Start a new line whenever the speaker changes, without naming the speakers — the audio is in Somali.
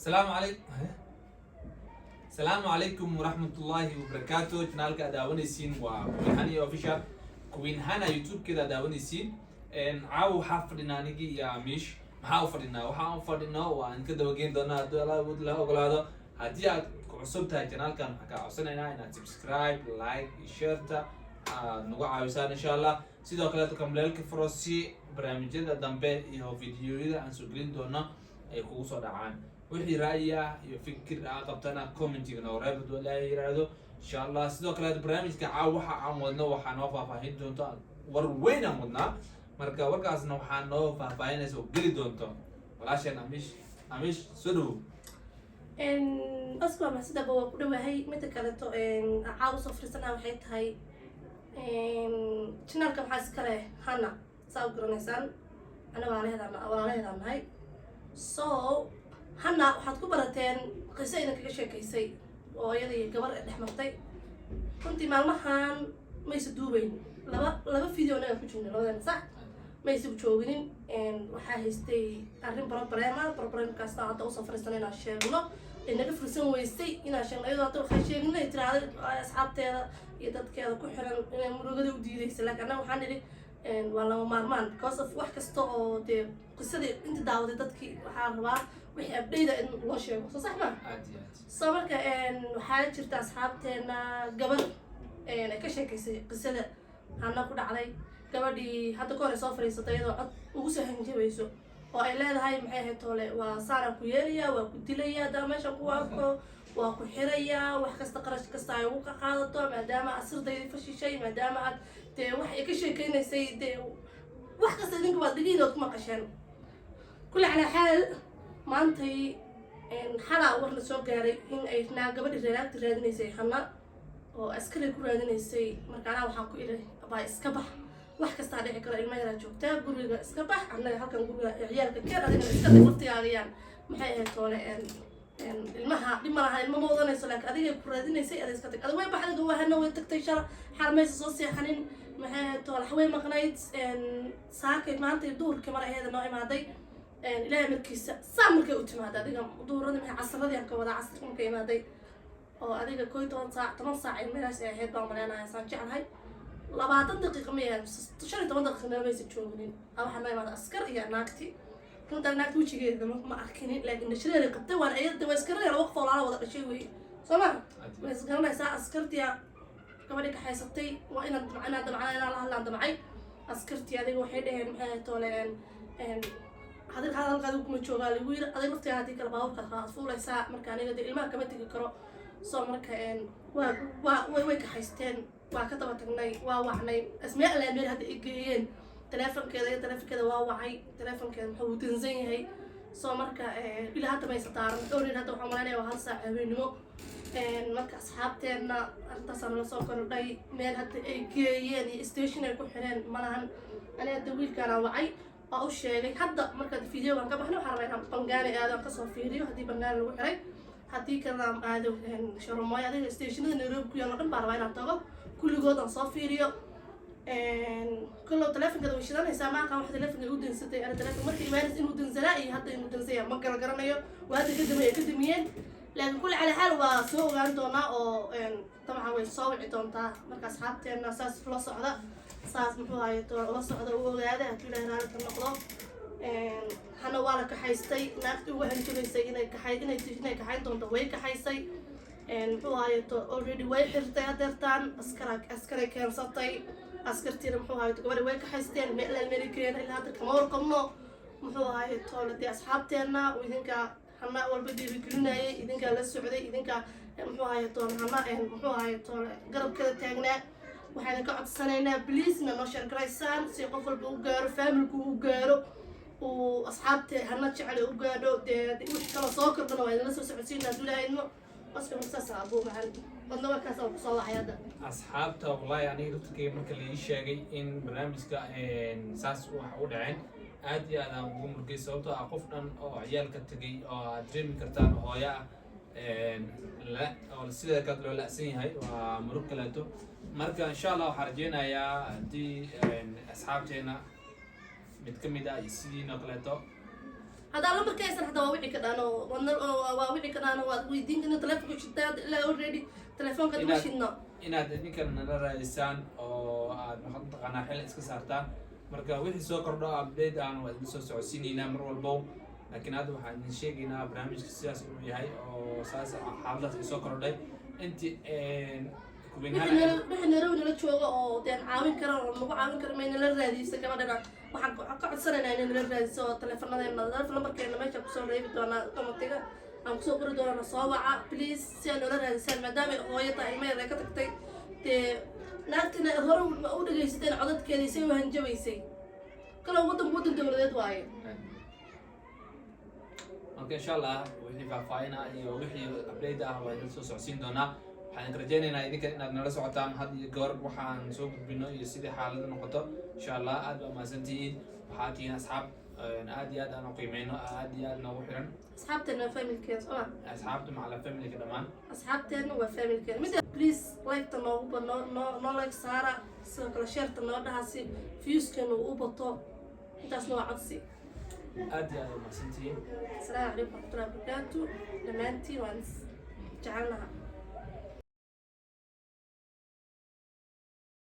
Asalaamu calaykum, asalaamu calaykum waraxmatullaahi wabarakaatu. Channelka aad daawanaysiin waa Queen Hana Official, Queen Hana YouTube-keeda aad daawanaysiin. Caawa waxaa fadhinaa anigii iyo Amiish. Maxaa u fadhinaa? Waxaan u fadhino waan ka dabageyn doonaa haddii Allah awood la ogolaado. Haddii aad ku cusub tahay channelkan, waxaan kaa codsanaynaa inaad subscribe, like iyo shareta aad nagu caawisaan, insha Allah. Sidoo kale gambaleelka furo si barnaamijyada dambe iyo videoyada aan soo gelin doono ay kugu soo dhacaan. Wixii ra'yi ah iyo fikir ah qabtana, commentiga noo reeb hadduu Ilaahay yiraahdo, insha Allah. Sidoo kale barnaamijka caawa waxa aan wadno waxaa noo faahfaahin doonto, war weyn aan wadnaa. Marka warkaasna waxaa noo faahfaahinaysa oo geli doonto walaasheen Amish. Amish, soo dhawow.
Asma, maxsidaba waa ku dhawahay. Mida kaleeto caawa soo fariisanaha waxay tahay channelka maxaa iskale Hana, saa u garanaysaan, ana walaalaheedaan nahay. So Hana waxaad ku barateen qiso idin kaga sheekaysay oo iyada iyo gabar dhex martay. Runtii maalmahan maysa duubeyn, laba laba video naga ku jirnay labadeena, sax maysa jooginin. Waxaa haystay arrin problem ah. Problemkaasna hadda usoo fariisana inaan sheegno, inaga fursan weysay inaan sheegno. Iyadoo hadda waxay sheegnay tiraahday asxaabteeda iyo dadkeeda ku xiran inay murugada u diidaysa, laakiin annaga waxaan nidhi waa lama maarmaan, because of wax kasta oo dee qisadii inta daawaday dadkii waxaa rabaa wixii update in loo sheego, soo sax ma?
Aad iyo aad.
So marka waxaa jirta asxaabteena gabar ay ka sheekaysay qisada Hana ku dhacday. Gabadhii hadda ka hor ay soo fadhiisatay iyadoo cod ugu soo hanjabayso oo ay leedahay, maxay ahayd toole, waa saaraan ku yeelaya, waa ku dilaya haddaa meesha ku arko, waa ku xirayaa, wax kasta, qarash kasta ay ugu ka qaadato, maadaama aad sirdaydi fashishay, maadaama aad dee wax ay ka sheekeynaysay, dee wax kasta idinku baad dhigiin ood ku maqasheen. Kulli calaa xaal, maantay xalaa war la soo gaaray in ay naa gabadhi reeraagta raadinaysay Hana oo askari ku raadinaysay. Marka anaa waxaan ku idhi, baa iska bax, wax kastaa dhici karo, ilma yaraa joogtaa, guriga iska bax, annaga halkan guriga ciyaalka keen, adigana iska dhig waqtigaagayaan. Maxay ahayd toole, ilmaha dhib ma laha, ilma ma wadanayso, laakiin adigay ku raadinaysay, ada iska tag. Adig way baxday, gawahana way tagtay. Shala xalmaysa soo seexanin, maxay ahayd toole, way maqnayd. Saakay maanta duhurkii mar aheeda noo imaaday. Ilaahay markiisa saa markay u timaada, adiga duhuradii, maxay, casradii aan ka wadaa, casrka markay imaaday oo adiga 11 saac, 10 saac in meelaas ay ahayd baan maleynayaa, saan jeclahay 20 daqiiqa ma yahay, 15 daqiiqa meel maysa jooginin, waxaa noo imaada askar iyo naagti. Runtaa naagta wejigeeda ma arkinin, laakiin nashareeray qabtay, waana iyada, waa iskaranaya, laba qof oo walaala wada dhashay wey, soo ma way isgaranaysaa. Askartiya gabadhi kaxaysatay, waa inaan damca, inaan damcana, inaan la hadlaan damcay. Askartii adiga waxay dhaheen, maxay ahayd toole, hadal hadalka adigu kuma joogaa lagu yiri, adig laftigaa haddii kale baabuurka aad fuulaysaa. Marka aniga dee ilmaha kama tegi karo. So marka waa way kaxaysteen, waa ka daba tagnay, waa wacnay asmee allaa meel hadda ay geeyeen. Teleefonkeeda iyo teleefonkeeda waa wacay, teleefonkeeda muxuu dansan yahay. So marka ilaa hadda maysa daaran dhowrin. Hadda waxaan malaynaya waa 1 saac habeenimo. Marka asxaabteenna arrintaasaa nala soo kordhay. Meel hadda ay geeyeen iyo station ay ku xireen malahan. Ani hadda wiilkaanaa wacay, waa u sheegay. Hadda markaad videogan ka baxno, waxaa rabaa inaan Bangaani aado, aan kasoo fiiriyo haddii Bangaani lagu xiray, haddii kalena aan aado Sharomooyo. Adiga stationada Nairobi ku yaal oo dhan baa rabaa inaan tago, kulligood aan soo fiiriyo. Kollow telefonkeeda way shidanaysaa, ma aqaan wax telefonka u dansatay. Ana teleefon marka imaanaysa inuu dansanaa iyo hadda inuu dansaya ma kala garanayo. Waa hadda kadib ay ka damiyeen, laakiin kulli cala xaal waa soo ogaan doonaa oo dabcan way soo wici doontaa. Marka asxaabteena saas la socda, saas muxuu ahaye la socda, u ogaada hadduu Ilahay raali ka noqdo. Hana waa la kaxaystay. Naagti ugu hanjabaysay inay kaxayn doonto way kaxaysay. Muxuu ahaye, already way xirtay hadeertaan, askaray keensatay. Askartiina, muxuu ahaye, gabadhi way kaxaysteen. Meel meel ilaa hadda kama warqabno. Muxuu ahaye toole, dee asxaabteena idinka hana walba dhiirigelinayay, idinkaa la socday, idinka, muxuu ahaye toole, hana, muxuu ahaye toole, garabkeeda taagnaa. Waxaan ka codsanaynaa, please, na noo share garaysaan si qof walba u gaaro, familyku u gaaro, uu asxaabta hana jecel u gaadho. Dee wixii kaloo soo kordhana waa idinla soo socodsiina hadduu Ilaahay idmo. Baska marka saas abuu macaan wadna waa kaas oo kusoo wacay hadda.
Asxaabta, wallahi aniga laftirkeyga marka la ii sheegay in barnaamijka saas wax u dhaceen, aad iyo aad aan ugu murgay, sababtoo ah qof dhan oo ciyaalka tegay oo aad dareemi kartaan, hooyo ah oo sida kale loo la'san yahay, waa murug kaleeto. Marka insha Allah waxaan rajeynayaa haddii asxaabteena mid ka mid ah iyo sidiinoo kaleeto.
Haddaa lambarka haysan xataa waa wici kadhaan oo waa wici kadhaan oo waad weydiin karna. Telefonka shitaa hadda ilaa already telefoonka ma shidno.
Inaad idinkana nala raadisaan oo aad, maxaad mataqaanaa, xil iska saartaan. Marka wixii soo kordho, update aan waa idin soo socodsiinaynaa mar walbo, laakiin hadda waxaan idin sheegaynaa barnaamijka sidaas inuu yahay oo saas xaaladaas ay soo kordhay inti
Wixii Nairobi nala jooga oo deen caawin kara oo nagu caawin kara may nala raadiysa gabadhana. Waxaan ka codsanaynaa inay nala raadiso oo teleefonadeena, telefon lambarkeena meesha kusoo reebi doonaa, comment-iga aan kusoo qori doonaa. Soo waca please si ay noola raadisaan, maadaama ay hooyo tahay, ilma yar ay ka tagtay. Dee naagtina hore u dhegaysateen codadkeeda isay u hanjabaysay. Kale waddanku waddan dowladeed waaye.
Marka insha Allah wixii faahfaahin ah iyo wixii update ah waa idin soo socodsiin doonaa. Waxaan idin rajaynaynaa idinka inaad nala socotaan had iyo goor waxaan soo gudbino iyo sidii xaaladu noqoto insha Allah. Aad baa mahadsantihiin. Waxaad tihiin asxaab aad iyo aad aan u qiimeyno, aad iyo aad noogu xiran.
Asxaabteena waa family-keena, soo ma?
Asxaabta macala family-ga dhammaan.
Asxaabteena waa family-keena. Midda please like-ta noogu ba noo like saara, sidoo kale share-ta noo dhaha si views-keena uu u bato. Intaasna waa codsi.
Aad iyo aad u mahadsantihiin.
Asalaamu calaykum waraxmatullahi wabarakaatu. Dhammaantiin waan jecelnaha.